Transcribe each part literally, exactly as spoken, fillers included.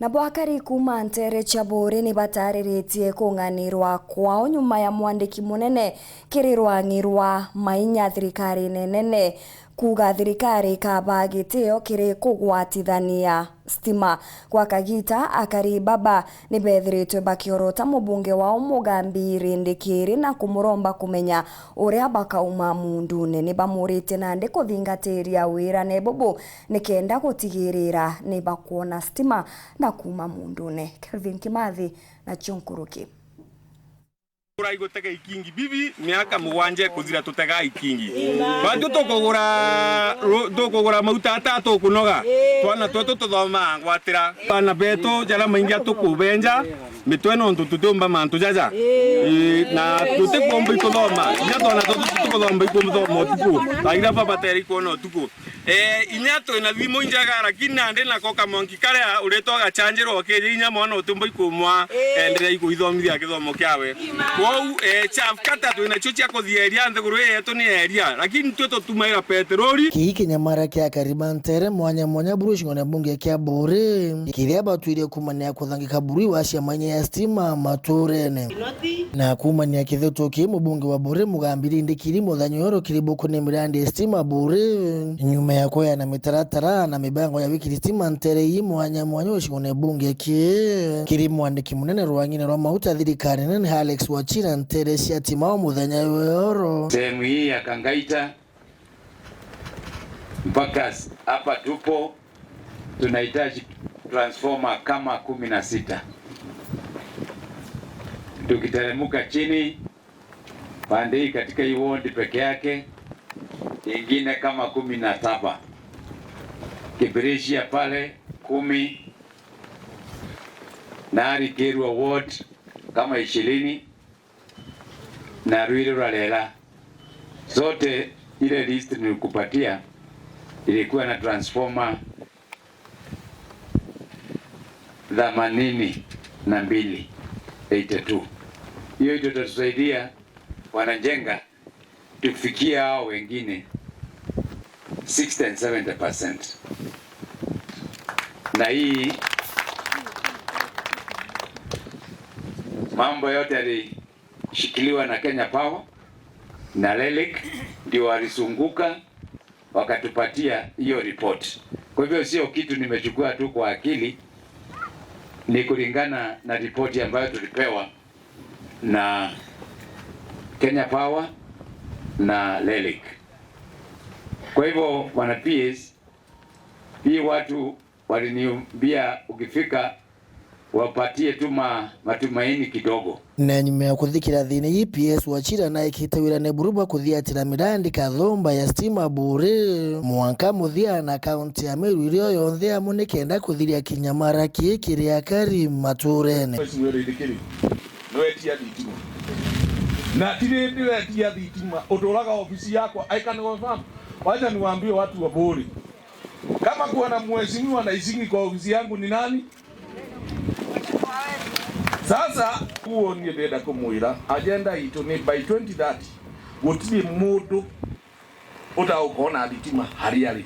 Nabo akari kuuma nteere cia Buuri ni batariritie kung'anirwa kwao nyuma ya mwandiki munene kiri rwang'i rwa mainya thirikarine nene kuuga thirikari ikabaa gitio kiri kugwatithania stima. Gwa kagiita, akari baba ni beethiritwe bakiorota mubunge wao Mugambi Rindikiri na kumuromba kumenya uria bakauma muundune. Ni bamuritie nandi kuthingatiria wirane bubu nikenda gutigirira ni bakwona stima na kuuma muundune. Kelvin Kimathi nacio nkuruki. Turaigutega ikingi bibi, miaka mugwanja ikuthira tutega ikingi. Batwi tukugura ru-, tukugura mauta ata tukunoga. Twana twetu tuthomaa ngwatira. Bana betu jaria maingi atukubenja mitwe nontu tutiumba mantu jaja. Ii, na tutikumba ikuthoma. Inya twana twetu tutikumba ikuthoma utuku. Tairia babatere ikwona utuku. Eh, inya twina thimu injega, lakini nandi nako kamwanki karia uritwa gachanjirwa ukiri inya mwana utumba ikumwa, enderea ikuithomithia kithomo kiawe. Kwou, eh, chafu kata twina cio cia kuthieria nthiguru ii yetu ni eria, lakini twi tutumaira peteroli. Kii kinyamara kia akari ba nteere mwanya mwanya buru gicigone bunge kia Buuri, kiria batwire kumania kuthangika buru wa ciama inya ya stima maturene. Na kuumania kithutu kii, mubunge wa Buuri Mugambi Rindikiri muthenya uyu rukiri bukuni mirandi ya stima Buuri, nyuma ya kweana mitaratara na mibango ya wikiri stima nteere ii mwanya mwanya gicigone bunge kii. Kiri mwandiki munene rwang'ine rwa mauta thirikari nene Alex Wachira, nteere cia Timao muthenya uyu. Sehemu hii ya Kangaita mpaka s-, hapa tupo, tunahitaji transformer kama kumi na sita. Tukiteremka chini, pande hii katika hii ward peke yake, ingine kama kumi na saba. Kibirishia pale kumi, na Arikirwa ward kama ishirini, na Rwiri rwa Rera. Zote ile list nilikupatia ilikuwa na transformer themanini na mbili, eighty two. Hiyo ndio itatusaidia Wananjenga tufikie hao wengine sixty and seventy percent. Na hii mambo yote yalishikiliwa na Kenya Power na LELIC, ndio walizunguka wakatupatia hiyo report. Kwa hivyo sio kitu nimechukua tu kwa akili, ni kulingana na ripoti ambayo tulipewa na Kenya Power na LELIC. Kwa hivyo, wana P As, hii watu waliniambia ukifika wapatie tu ma-, matumaini kidogo. Na nyuma ya kuthikira thina ii, P S Wachira naikite wirane buru bwa kuthiatira mirandi kathumba ya stima Buuri, mwanka muthia na kaunti ya Meru irio yonthe amu nikenda kuthiria kinyamara kii kiri akari maturene. Mheshimiwa Rindikiri, niwetia thitima. Na ti rindi wetia thitima, uturaga ofisi yakwa, I can confirm. Wacha niwaambie watu wa Buuri. Kama kuna mheshimiwa na isingi kwa ofisi yangu ni nani? Sasa, uo nie ndenda kumwira, agenda itu ni by twenty thirty, gutiri mundu utaukona thitima haria ari.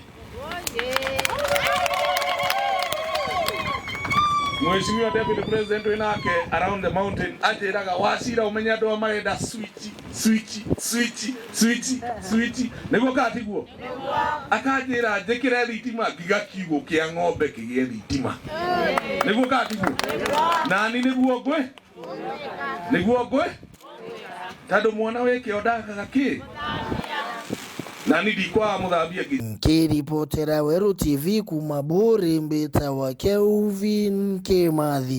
Mheshimiwa Deputy President winake around the mountain atiraga, wacira umenye andu aa marenda switch, switch, switch, switch, switch. Niguo ka tiguo? Akanjira, "Njikire thitima, ngiga kiugũ kia ng'ombe kigie thitima." Niguo ka tiguo? Nani niguo ngwi? Niguo ngwi? Tondu mwana wi kio ndagaga ki? Nani ndikwaga muthambia ngi-. Nkiripotera Weru T V kuuma Buuri, mbitawa Kelvin Kimathi.